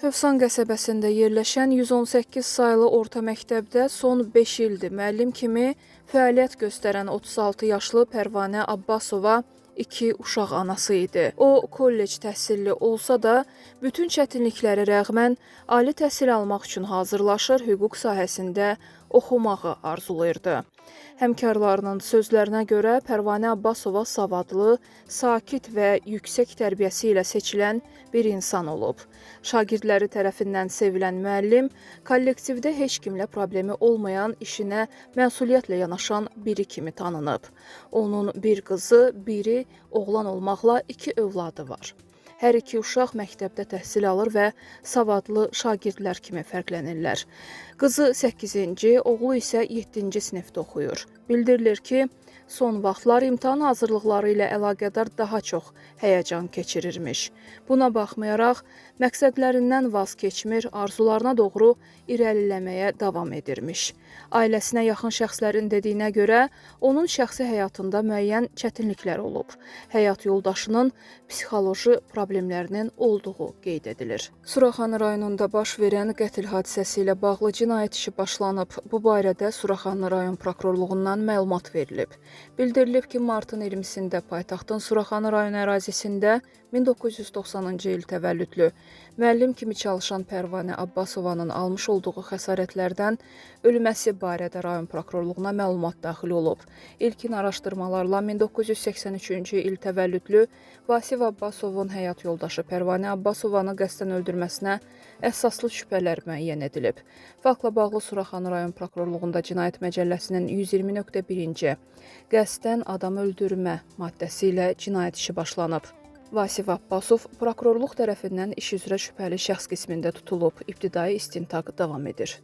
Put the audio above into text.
Hövsan qəsəbəsində yerləşən 118 saylı orta məktəbdə son 5 ildir müəllim kimi fəaliyyət göstərən 36 yaşlı Pərvanə Abbasova 2 uşaq anası idi. O, kollec təhsilli olsa da, bütün çətinliklərə rəğmən ali təhsil almaq üçün hazırlaşır, hüquq sahəsində oxumağı arzulayırdı. Həmkarlarının sözlərinə görə Pərvanə Abbasova savadlı, sakit və yüksək tərbiyəsi ilə seçilən bir insan olub. Şagirdləri tərəfindən sevilən müəllim, kollektivdə heç kimlə problemi olmayan, işinə məsuliyyətlə yanaşan biri kimi tanınıb. Onun bir qızı, biri oğlan olmaqla 2 övladı var. Hər iki uşaq məktəbdə təhsil alır və savadlı şagirdlər kimi fərqlənirlər. Qızı 8-ci, oğlu isə 7-ci sinifdə oxuyur. Bildirilir ki, son vaxtlar imtahan hazırlıqları ilə əlaqədar daha çox həyəcan keçirirmiş. Buna baxmayaraq, məqsədlərindən vaz keçmir, arzularına doğru irəliləməyə davam edirmiş. Ailəsinə yaxın şəxslərin dediyinə görə, onun şəxsi həyatında müəyyən çətinliklər olub. Həyat yoldaşının psixoloji problemlərinin olduğu qeyd edilir. Suraxanı rayonunda baş verən qətl hadisəsi ilə bağlı cinayət işi başlanıb. Bu barədə Suraxanı rayon prokurorluğundan məlumat verilib. Bildirilib ki, martın 20-sində paytaxtın Suraxanı rayonu ərazisində 1990-cı il təvəllüdlü müəllim kimi çalışan Pərvanə Abbasovanın almış olduğu xəsarətlərdən ölməsi barədə rayon prokurorluğuna məlumat daxil olub. İlkin araşdırmalarla 1983-cü il təvəllüdlü Vasif Abbasovun həyat yoldaşı Pərvanə Abbasovanı qəsdən öldürməsinə əsaslı şübhələr müəyyən edilib. Faktla bağlı Suraxanı rayon prokurorluğunda Cinayət Məcəlləsinin 120.1-ci qəsdən adam öldürmə maddəsi ilə cinayət işi başlanıb. Vasif Abbasov prokurorluq tərəfindən iş üzrə şübhəli şəxs qismində tutulub. İbtidai istintaq davam edir.